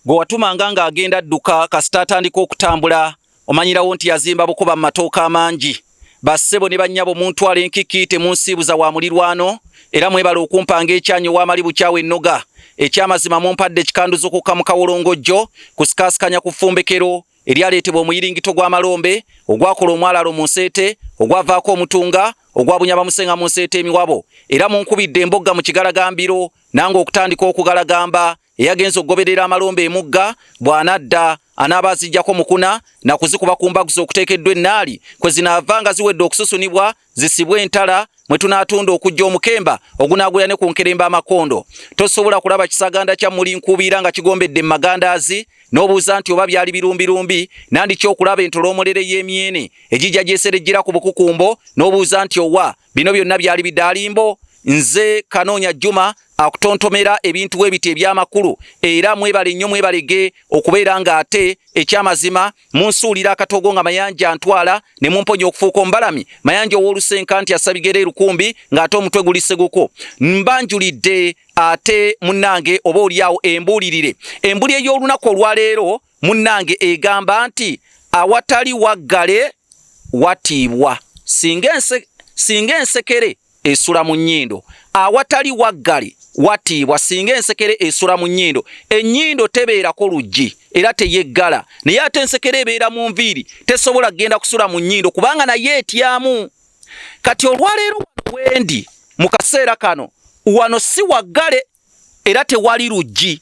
Gwe watumanga ng'agenda adduka, kasita atandika okutambula omanyirawo nti yazimba bukuba mu matooka amangi. Bassebo ne bannyabo, muntwala enkiki, temunsiibuza wa mulirwano, era mwebale okumpanga ekyanyi ow'amali bukyawa ennoga. Ekyamazima mumpadde ekikanduzo kukka mu kawolongojjo kusikaasikanya ku ffumbekero eryaleetebwa omuyiringito gw'amalombe ogwakola omwalaalo mu nseete, ogwavaako omutunga ogwabunya bamusenga mu nseete emiwabo. Era munkubidde embogga mu kigalagambiro nange okutandika okugalagamba. Eyagenza okugoberera amalombe emugga bw'anadda anaaba azijjako mukuna na kuzikuba ku mbaguzi okuteekeddwa ennaali kwe zinaava nga ziwedde okususunibwa, zisibwe entala mwe tunaatunda okujja omukemba ogunaagulira ne ku nkeremba amakondo. Tosobola kulaba kisaganda kya mmuli nkuubiira nga kigombedde mu magandaazi n'obuuza nti oba byali birumbirumbi, nandiki okulaba entoloomolere y'emyene egijja gyeserejjera ku bukukumbo n'obuuza nti owa bino byonna byali bidaalimbo. Nze Kanoonya Juma akutontomera ebintu webiti ebyamakulu, era mwebale nnyo, mwebalege okubeera ng'ate ekyamazima munsuulira akatogo nga Mayanja ntwala ne mumponya okufuuka omubalami Mayanja ow'olusenka nti asabigere erukumbi ng'ate omutwe guli seguko. Mbanjulidde ate munnange oba oliawo embuulirire embuli ey'olunaku olwaleero munnange egamba nti awatali waggale watiibwa, singa ensekere esula mu nnyindo. Awatali waggale watiibwa singa ensekere esula mu nnyindo. Ennyindo tebeerako luggi era teyeggala, naye ate ensekere ebeera mu nviiri tesobola kugenda kusula mu nnyindo kubanga naye etyamu. Kati olwaleero wano wendi mu kaseera kano, wano si waggale era tewali luggi,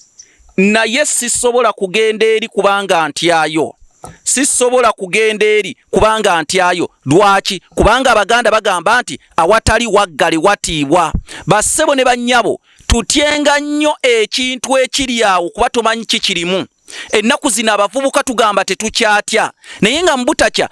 naye sisobola kugenda eri kubanga ntyayo. Sisobola kugenda eri kubanga ntyayo. Lwaki? Kubanga Abaganda bagamba nti awatali waggale watiibwa. Bassebo ne bannyabo, tutyenga nnyo ekintu ekiri awo kuba tomanyi kikirimu. Ennaku zino abavubuka tugamba tetukyatya, naye nga mu butatya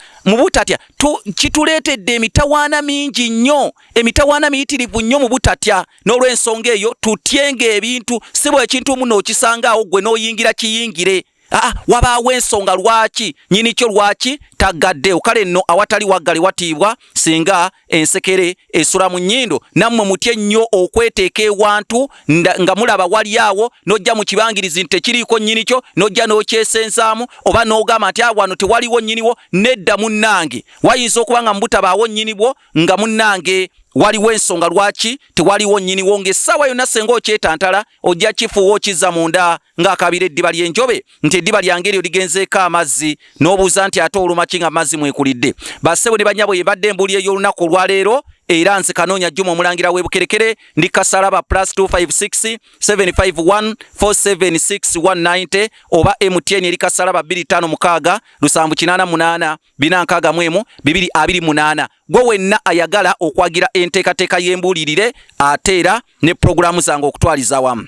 kituleetedde emitawaana mingi nnyo, emitawaana miyitirivu nnyo mu butatya. N'olw'ensonga eyo tutyenga ebintu, si bwe ekintu muno okisanga awo gwe n'oyingira kiyingire. Aa, wabaawo ensonga lwaki nyinikyo lwaki taggaddewo. Kale nno awatali waggale watiibwa singa ensekere esula mu nnyindo. Nammwe mutye nnyo okweteeka ewantu nga mulaba wali awo, n'ojja mu kibangirizi nti tekiriiko nyinikyo, n'ojja n'okyesenzaamu oba n'ogamba nti wano tewaliwo nnyiniwo. Nedda munnange, wayinza okuba nga mu butabaawo nnyinibwo nga munnange waliwo ensonga lwaki tewaliwo nnyiniwo, ng'essaawa yonna senga okyetantala ojja kifuuwa okizza munda ng'akabira eddiba ly'enjobe nti eddiba lyange eryo ligenzeeko amazzi, n'obuuza nti ate oluma ki nga amazzi mwekulidde. Bassebo ne bannyabo, yebadde embuuli ey'olunaku olwaleero, era nze Kanoonya Juma omulangira w'Ebukerekere, ndi Kasalaba +256 751 476 190 oba MTN eri Kasalaba 256 788 461 228. Gwe wenna ayagala okwagira enteekateeka y'embuulirire ate era ne pulogulaamu zange okutwaliza awamu.